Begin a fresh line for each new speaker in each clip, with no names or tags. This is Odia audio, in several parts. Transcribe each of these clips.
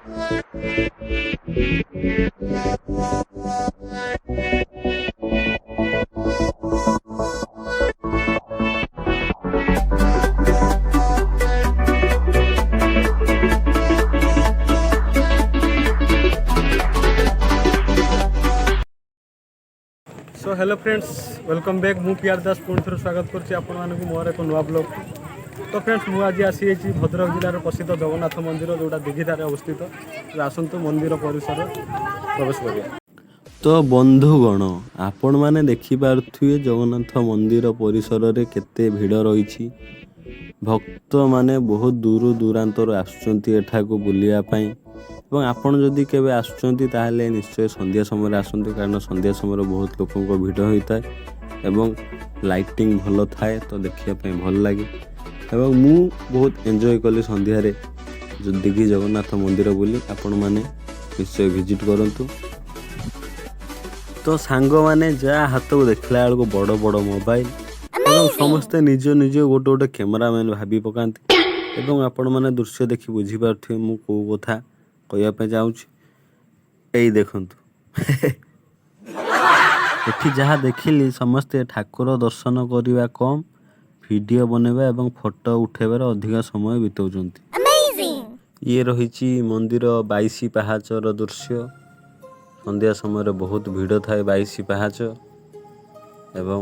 So hello friends, welcome back. ମୁଁ ପିଆର ଦାସ ପୁଣି ଥରେ ସ୍ୱାଗତ କରୁଛି ଆପଣମାନଙ୍କୁ ମୋର ଏକ ନୂଆ ବ୍ଲଗ୍କୁ। ତ ଫ୍ରେଣ୍ଡସ୍, ମୁଁ ଆଜି ଆସିଯାଇଛି ଭଦ୍ରକ ଜିଲ୍ଲାର ପ୍ରସିଦ୍ଧ ଜଗନ୍ନାଥ ମନ୍ଦିର, ଯେଉଁଟା ଦିଘିଧାରେ ଅବସ୍ଥିତ। ତ ଆସନ୍ତୁ, ମନ୍ଦିର ପରିସର ପ୍ରବେଶ କରିବା।
ତ ବନ୍ଧୁଗଣ, ଆପଣମାନେ ଦେଖିପାରୁଥିବେ ଜଗନ୍ନାଥ ମନ୍ଦିର ପରିସରରେ କେତେ ଭିଡ଼ ରହିଛି। ଭକ୍ତମାନେ ବହୁତ ଦୂର ଦୂରାନ୍ତରୁ ଆସୁଛନ୍ତି ଏଠାକୁ ବୁଲିବା ପାଇଁ। ଏବଂ ଆପଣ ଯଦି କେବେ ଆସୁଛନ୍ତି, ତାହେଲେ ନିଶ୍ଚୟ ସନ୍ଧ୍ୟା ସମୟରେ ଆସନ୍ତୁ, କାରଣ ସନ୍ଧ୍ୟା ସମୟରେ ବହୁତ ଲୋକଙ୍କ ଭିଡ଼ ହୋଇଥାଏ ଏବଂ ଲାଇଟିଂ ଭଲ ଥାଏ, ତ ଦେଖିବା ପାଇଁ ଭଲ ଲାଗେ। ଏବଂ ମୁଁ ବହୁତ ଏନ୍ଜୟ କଲି ସନ୍ଧ୍ୟାରେ ଦିଘି ଜଗନ୍ନାଥ ମନ୍ଦିର ବୁଲି। ଆପଣମାନେ ନିଶ୍ଚୟ ଭିଜିଟ୍ କରନ୍ତୁ। ତ ସାଙ୍ଗମାନେ, ଯାହା ହାତକୁ ଦେଖିଲା ବେଳକୁ ବଡ଼ ବଡ଼ ମୋବାଇଲ ଏବଂ ସମସ୍ତେ ନିଜ ନିଜ ଗୋଟେ ଗୋଟେ କ୍ୟାମେରାମ୍ୟାନ୍ ଭାବି ପକାନ୍ତି। ଏବଂ ଆପଣମାନେ ଦୃଶ୍ୟ ଦେଖି ବୁଝିପାରୁଥିବେ ମୁଁ କେଉଁ କଥା କହିବା ପାଇଁ ଚାହୁଁଛି। ଏଇ ଦେଖନ୍ତୁ, ଏଠି ଯାହା ଦେଖିଲି, ସମସ୍ତେ ଠାକୁର ଦର୍ଶନ କରିବା କମ୍, ଭିଡ଼ିଓ ବନେଇବା ଏବଂ ଫଟୋ ଉଠାଇବାରେ ଅଧିକ ସମୟ ବିତାଉଛନ୍ତି। ଇଏ ରହିଛି ମନ୍ଦିର 22 ପାହାଚର ଦୃଶ୍ୟ। ସନ୍ଧ୍ୟା ସମୟରେ ବହୁତ ଭିଡ଼ ଥାଏ 22 ପାହାଚ। ଏବଂ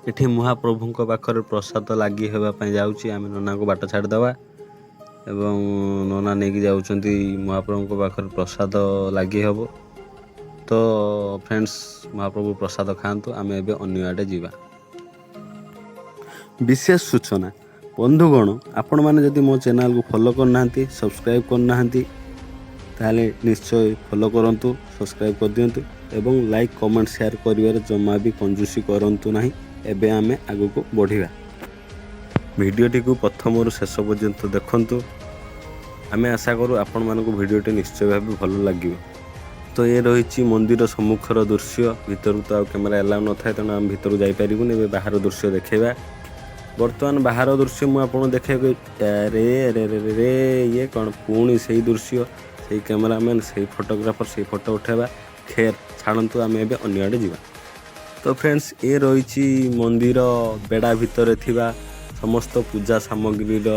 ଏଠି ମହାପ୍ରଭୁଙ୍କ ପାଖରେ ପ୍ରସାଦ ଲାଗି ହେବା ପାଇଁ ଯାଉଛି। ଆମେ ନନାଙ୍କୁ ବାଟ ଛାଡ଼ିଦେବା ଏବଂ ନନା ନେଇକି ଯାଉଛନ୍ତି, ମହାପ୍ରଭୁଙ୍କ ପାଖରେ ପ୍ରସାଦ ଲାଗି ହେବ। ତ ଫ୍ରେଣ୍ଡସ୍, ମହାପ୍ରଭୁ ପ୍ରସାଦ ଖାଆନ୍ତୁ, ଆମେ ଏବେ ଅନ୍ୟ ଆଡ଼େ ଯିବା। ବିଶେଷ ସୂଚନା ବନ୍ଧୁଗଣ, ଆପଣମାନେ ଯଦି ମୋ ଚ୍ୟାନେଲକୁ ଫଲୋ କରିନାହାନ୍ତି, ସବସ୍କ୍ରାଇବ୍ କରିନାହାନ୍ତି, ତାହେଲେ ନିଶ୍ଚୟ ଫଲୋ କରନ୍ତୁ, ସବସ୍କ୍ରାଇବ୍ କରିଦିଅନ୍ତୁ ଏବଂ ଲାଇକ୍, କମେଣ୍ଟ, ସେୟାର କରିବାରେ ଜମା ବି କଞ୍ଜୁସି କରନ୍ତୁ ନାହିଁ। ଏବେ ଆମେ ଆଗକୁ ବଢ଼ିବା। ଭିଡ଼ିଓଟିକୁ ପ୍ରଥମରୁ ଶେଷ ପର୍ଯ୍ୟନ୍ତ ଦେଖନ୍ତୁ। ଆମେ ଆଶା କରୁ ଆପଣମାନଙ୍କୁ ଭିଡ଼ିଓଟି ନିଶ୍ଚୟ ଭାବେ ଭଲ ଲାଗିବ। ତ ଏ ରହିଛି ମନ୍ଦିର ସମ୍ମୁଖର ଦୃଶ୍ୟ। ଭିତରକୁ ତ ଆଉ କ୍ୟାମେରା ଏଲାଉ ନଥାଏ, ତେଣୁ ଆମେ ଭିତରକୁ ଯାଇପାରିବୁନି। ଏବେ ବାହାର ଦୃଶ୍ୟ ଦେଖେଇବା। ବର୍ତ୍ତମାନ ବାହାର ଦୃଶ୍ୟ ମୁଁ ଆପଣଙ୍କୁ ଦେଖେଇବାକୁ, ରେ ରେ ରେ ରେ ରେ, ଇଏ କ'ଣ? ପୁଣି ସେଇ ଦୃଶ୍ୟ, ସେଇ କ୍ୟାମେରାମ୍ୟାନ୍, ସେଇ ଫଟୋଗ୍ରାଫର, ସେଇ ଫଟୋ ଉଠାଇବା। ଖେର ଛାଡ଼ନ୍ତୁ, ଆମେ ଏବେ ଅନ୍ୟ ଆଡ଼େ ଯିବା। ତ ଫ୍ରେଣ୍ଡସ୍, ଏ ରହିଛି ମନ୍ଦିର ବେଡ଼ା ଭିତରେ ଥିବା ସମସ୍ତ ପୂଜା ସାମଗ୍ରୀର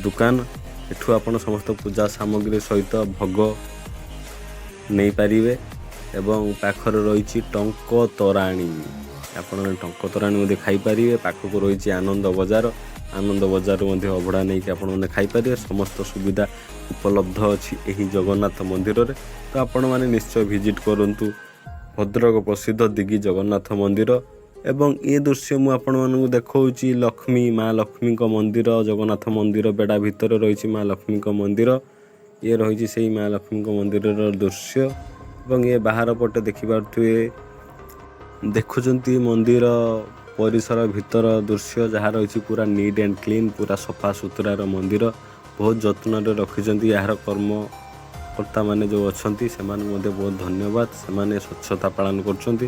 ଦୋକାନ। ଏଠୁ ଆପଣ ସମସ୍ତ ପୂଜା ସାମଗ୍ରୀ ସହିତ ଭୋଗ ନେଇପାରିବେ। ଏବଂ ପାଖରେ ରହିଛି ଟଙ୍କ ତୋରାଣୀ। ଆପଣ ଟଙ୍କ ତୋରାଣୀ ମଧ୍ୟ ଖାଇପାରିବେ। ପାଖକୁ ରହିଛି ଆନନ୍ଦ ବଜାର। ଆନନ୍ଦ ବଜାରରୁ ମଧ୍ୟ ଅବଢ଼ା ନେଇକି ଆପଣମାନେ ଖାଇପାରିବେ। ସମସ୍ତ ସୁବିଧା ଉପଲବ୍ଧ ଅଛି ଏହି ଜଗନ୍ନାଥ ମନ୍ଦିରରେ। ତ ଆପଣମାନେ ନିଶ୍ଚୟ ଭିଜିଟ୍ କରନ୍ତୁ ଭଦ୍ରକ ପ୍ରସିଦ୍ଧ ଦିଘି ଜଗନ୍ନାଥ ମନ୍ଦିର। ଏବଂ ଏ ଦୃଶ୍ୟ ମୁଁ ଆପଣମାନଙ୍କୁ ଦେଖାଉଛି ଲକ୍ଷ୍ମୀ, ମା ଲକ୍ଷ୍ମୀଙ୍କ ମନ୍ଦିର। ଜଗନ୍ନାଥ ମନ୍ଦିର ବେଡ଼ା ଭିତରେ ରହିଛି ମା ଲକ୍ଷ୍ମୀଙ୍କ ମନ୍ଦିର। ଇଏ ରହିଛି ସେଇ ମା ଲକ୍ଷ୍ମୀଙ୍କ ମନ୍ଦିରର ଦୃଶ୍ୟ। ଏବଂ ଇଏ ବାହାର ପଟେ ଦେଖିପାରୁଥିବେ, ଦେଖୁଛନ୍ତି ମନ୍ଦିର ପରିସର ଭିତର ଦୃଶ୍ୟ, ଯାହା ରହିଛି ପୁରା ନିଟ୍ ଆଣ୍ଡ କ୍ଲିନ୍, ପୁରା ସଫା ସୁତୁରାର ମନ୍ଦିର। ବହୁତ ଯତ୍ନରେ ରଖିଛନ୍ତି ଏହାର କର୍ମକର୍ତ୍ତାମାନେ ଯେଉଁ ଅଛନ୍ତି, ସେମାନଙ୍କୁ ମଧ୍ୟ ବହୁତ ଧନ୍ୟବାଦ। ସେମାନେ ସ୍ୱଚ୍ଛତା ପାଳନ କରୁଛନ୍ତି।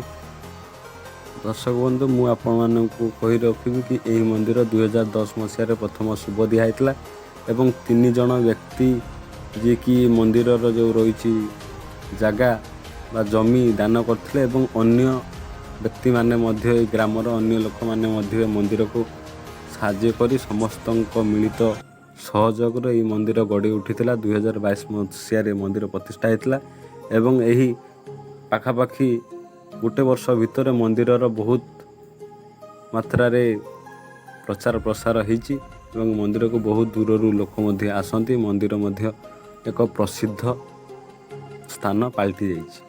ଦର୍ଶକ ବନ୍ଧୁ, ମୁଁ ଆପଣମାନଙ୍କୁ କହି ରଖିବି କି ଏହି ମନ୍ଦିର 2010 ମସିହାରେ ପ୍ରଥମ ଶୁଭ ଦିଆହେଇଥିଲା ଏବଂ ତିନି ଜଣ ବ୍ୟକ୍ତି, ଯିଏକି ମନ୍ଦିରର ଯେଉଁ ରହିଛି ଜାଗା ବା ଜମି ଦାନ କରିଥିଲେ ଏବଂ ଅନ୍ୟ ବ୍ୟକ୍ତିମାନେ ମଧ୍ୟ, ଏହି ଗ୍ରାମର ଅନ୍ୟ ଲୋକମାନେ ମଧ୍ୟ ଏ ମନ୍ଦିରକୁ ସାହାଯ୍ୟ କରି ସମସ୍ତଙ୍କ ମିଳିତ ସହଯୋଗରେ ଏହି ମନ୍ଦିର ଗଢ଼ି ଉଠିଥିଲା। 2022 ମସିହାରେ ମନ୍ଦିର ପ୍ରତିଷ୍ଠା ହେଇଥିଲା ଏବଂ ଏହି ପାଖାପାଖି ଗୋଟେ ବର୍ଷ ଭିତରେ ମନ୍ଦିରର ବହୁତ ମାତ୍ରାରେ ପ୍ରଚାର ପ୍ରସାର ହେଇଛି ଏବଂ ମନ୍ଦିରକୁ ବହୁତ ଦୂରରୁ ଲୋକ ମଧ୍ୟ ଆସନ୍ତି। ମନ୍ଦିର ମଧ୍ୟ ଏକ ପ୍ରସିଦ୍ଧ ସ୍ଥାନ ପାଲଟି ଯାଇଛି।